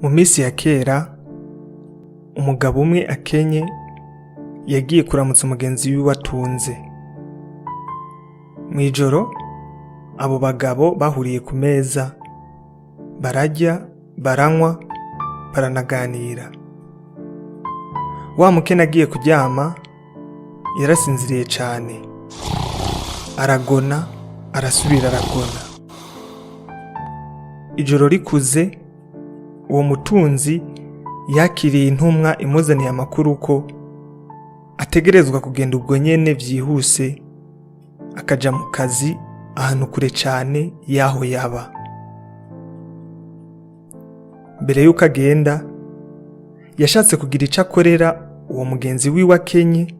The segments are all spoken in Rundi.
Mu minsi ya kera, umugabo umwe akenye yagiye kuramutsa umugenzi wiwe atunze. Mw'ijoro, abo bagabo bahuriye ku meza, bararya, baranywa, baranaganira. Wa mukene agiye kuryama, yarasinziriye cane. Aragona, arasubira aragona. Ijoro rikuze, uwo mutunzi yakiriye intumwa imuzaniye amakuru ko ategerezwa kugenda ubwo nyene vyihuse akaja mu kazi ahantu kure cane y'aho yaba. Mbere yuko agenda, yashatse kugira ico akorera uwo mugenzi wiwe akenye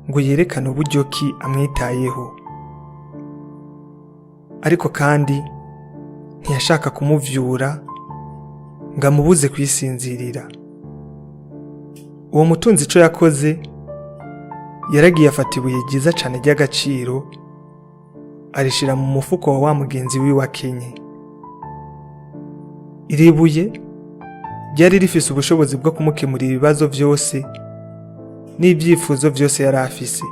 ngo yerekane uburyo ki amwitayeho. Ariko kandi ntiyashaka kumuvyura ngo amubuze kwisinzirira. Uwo mutunzi ico yakoze, yaragiye afata ibuye ryiza cane ry'agaciro, arishira mu mufuko wa wa mugenzi wiwe akenye. Iri buye ryari rifise ubushobozi bwo kumukemurira ibibazo vyose n'ivyifuzo vyose yari afise.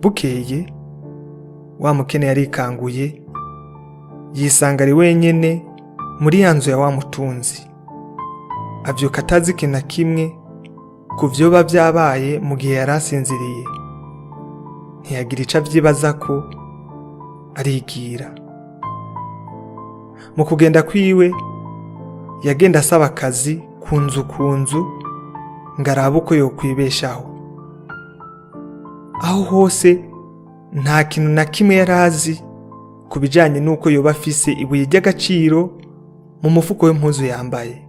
Bukeye, wa mukene yarikanguye, yisanga ari wenyene muri ya nzu ya wa mutunzi. Avyuka atazi ikintu na kimwe ku vyoba vyabaye mu gihe yari asinziriye. Ntiyagira ico avyibazako, arigira. Mu kugenda kwiwe, yagenda asaba akazi ku nzu ku nzu ngo arabe uko yokwibeshaho. Aho hose nta kintu na kimwe yari azi ku bijanye n'uko yoba afise ibuye ry'agaciro mu mufuko w'impuzu yambaye.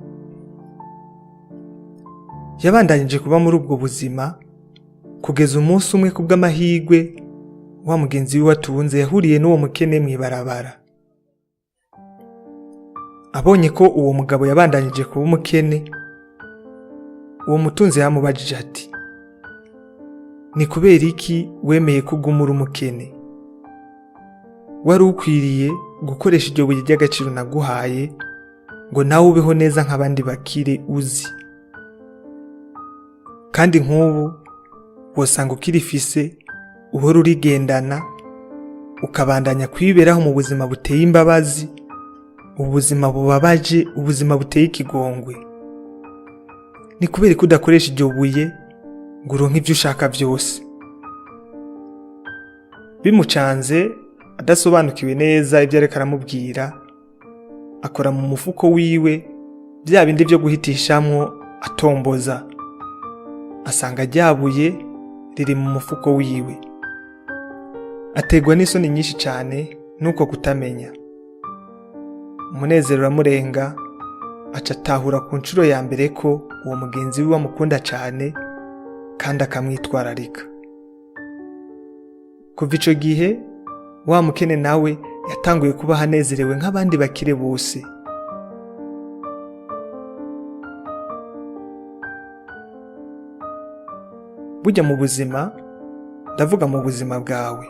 Yabandanije kuba muri ubwo buzima kugeza umunsi umwe kubw'amahirwe wa mugenzi wiwe atunze yahuriye n'uwo mukene mw'ibarabara. Abonye ko uwo mugabo yabandanije kuba umukene, uwo mutunzi yamubajije ati: "Ni kubera iki wemeye ko uguma uri umukene? Wari ukwiriye gukoresha iryo buye ry'agaciro naguhaye ngo nawe ubeho neza nk'abandi bakire uzi. Kandi nk'ubu wosanga ukirifise uhora urigendana, ukabandanya kwiberaho mu buzima buteye imbabazi, ubuzima bubabaje, ubuzima buteye ikigongwe. Ni kubera ko udakoresha iryo buye ngo uronke ivyo ushaka vyose?" Bimucanze, adasobanukiwe neza ibyo ariko aramubwira, akora mu mufuko wiwe vya bindi vyo guhitishamwo atomboza, asanga ryabuye riri mu mufuko wiwe. Aterwa n'isoni nyinshi cane nuko kutamenya. Umunezero uramurenga, aca atahura ku nshuro ya mbere ko uwo mugenzi wiwe amukunda cane kandi akamwitwararika. Kuva ico gihe, wa mukene nawe yatanguye kubaho anezerewe nk'abandi bakire bose. Burya mu buzima, ndavuga mu buzima bwawe,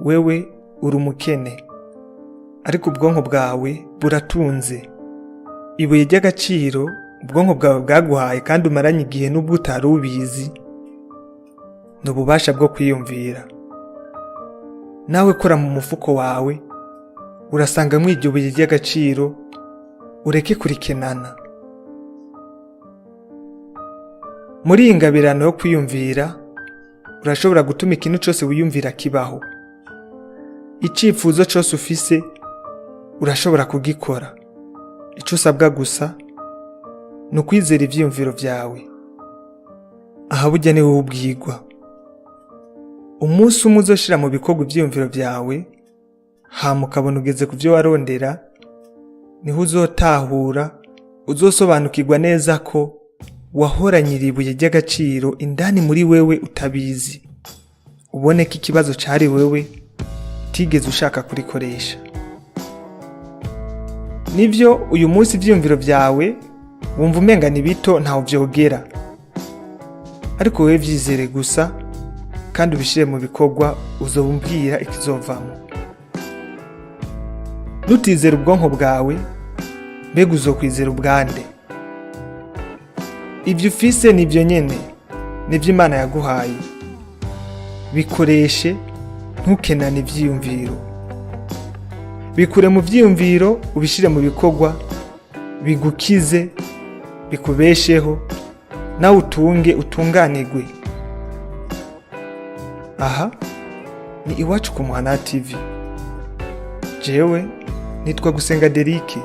wewe uri umukene, ariko ubwonko bwawe buratunze. Ibuye ry'agaciro ubwonko bwawe bwaguhaye kandi umaranye igihe n'ubwo utari ubizi, ni ububasha bwo kwiyumvira. Nawe kora mu mufuko wawe, urasangamwo iryo buye ry'agaciro, ureke kurikenana. Muri iyi ngabirano yo kwiyumvira, urashobora gutuma ikintu cose wiyumvira kibaho. Icifuzo cose ufise, urashobora kugikora. Ico usabwa gusa ni ukwizera ivyiyumviro vyawe. Aha burya ni wowe ubwirwa. Umunsi umwe uzoshira mu bikorwa ivyiyumviro vyawe, hama ukabona ugeze ku vyo warondera, niho uzotahura, uzosobanukirwa neza ko wahoranye iri buye ry'agaciro indani muri wewe utabizi. Ubone ko ikibazo cari wewe utigeze ushaka kurikoresha. Nivyo, uyu munsi ivyiyumviro vyawe wumva umenga ni bito, ntaho vyogera. Ariko wewe vyizere gusa kandi ubishire mu bikorwa, uzoba umbwira ikizovamwo. Nutizera ubwonko bwawe, mbega uzokwizera ubwande? Ibyo ufise nibyo nyene, nibyo Imana yaguhaye. Bikoreshe, ntukenane ivyiyumviro. Bikure mu vyiyumviro, ubishire mu bikorwa, bigukize, bikubesheho, nawe utunge, utunganirwe. Aha ni Iwacu ku Muhana TV. Jewe nitwa Gusenga Derike.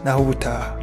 Naho ubutaha.